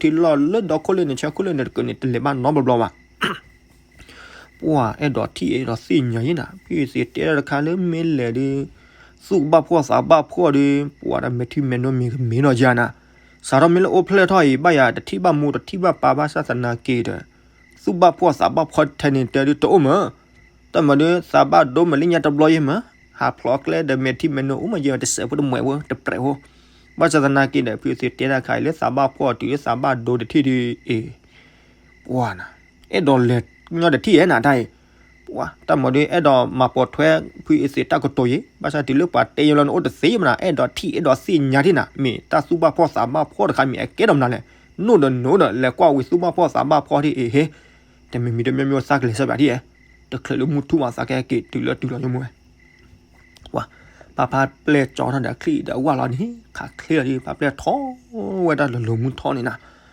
ထံလီၢ်လၢဒီခိၣ်လၢန့ၣ် ဆၢခိၣ်လၢန့ၣ်တကၢန့ၣ် တလဲၤဘၣ်နီတဘျီဘၣ်. ပှၤအဲၣ်ဒိးထံၣ်အဲၣ်ဒိးသ့ၣ်ညါယဲနၤ, ဖုအသ့ၣ်တဲတၢ်တခါလၢမ့ၢ်လဲၤဒီး သူၣ်ဘၣ်ဖှီၣ်သးဘၣ်ဖှီၣ်ဒီး ပှၤဒီးမဲာ်ထံမဲာ်နိမ့ၢ်ကမ့ၢ်နီၢ်ယါနၤ, စးထီၣ်မ့ၢ်လၢအိၣ်ဖျဲၣ်ထီၣ်အံၤ ဘၣ်ယၤတထံၣ်ဘၣ်မိၢ်တထံၣ်ဘၣ်ပၢ်ဘၣ်ဆၣ်သနာ်က့ဒီး သူၣ်ဘၣ်ဖှီၣ်သးဘၣ်ဖှီၣ်ထဲန့ၣ်တဲဒုးတအိၣ်မး, တၢ်မၤဒီးသးဘၣ်ဒိမးလၢညါတဘျီယဲမး, ဟးဖျိးကျဲဒီးမဲာ်ထံမဲာ်နိအိၣ်မးယဲတစဲးဖိတမှဲးဖိတပြဲးဖိ, ဘၣ်ဆၣ်သနာ်က့ဒီး ဖုအသ့ၣ်တဲတၢ်ခါအံၤလၢသးဘၣ်ဖှီၣ်တုၤလၢသးဘၣ်ဒိတထံၣ်ဒီး အ့ၣ် ပှၤနၤ, အဲၣ်ဒိးလဲၤညီတထံၣ်ဧဲနၤတၢ်အံၤ, ပှၤတၢ်မၤဒီးအဲၣ်ဒိးမၤပိာ်ထွဲဖုအသ့ၣ်တၢ်ကတိၤယဲ, ဘၣ်ဆၣ်တုၤလၢပှၤတဲယဲလီၤန့ၣ်အိၣ်တသ့မနၤ, အဲၣ်ဒိးထံၣ်အဲၣ်ဒိးသ့ၣ်ညါထံၣ်နၤ, မ့ၢ်တၢ်သူၣ်ဘၣ်ဖှီၣ်သးဘၣ်ဖှီၣ်တခါမ့ၢ်အကဲဒိးမနုၤလဲၣ်, နိၣ်ဒီးနိၣ်ဒီးလဲၤကွၢ်ဝံၤသူၣ်ဘၣ်ဖှီၣ်သးဘၣ်ဖှီၣ်ထံၣ်အ့ၣ်ဟ့, တမ့ၢ်မံၤတမံၤမံၤသးကလဲၤဆၢပၠးထံၣ်ဧဲ, တချုးလၢမုၢ်ထူၣ်မးသးကဟဲက့ၤတုၤလၢတုၤလီၤယမိၢ်ဝဲ ပှၤ ပၢ်ဖါပျဲၢ်ကၠီထီၣ်ဒီးချံၣ်ဒီးအဝၢ်လီၤန့ၣ် ခးချ့လီၤဒ် ပၢ်ပျဲၢ်ထီၣ်ဝဲဒၣ်လၢလိၤမုၢ်ထီၣ်န့ၣ်နၤ,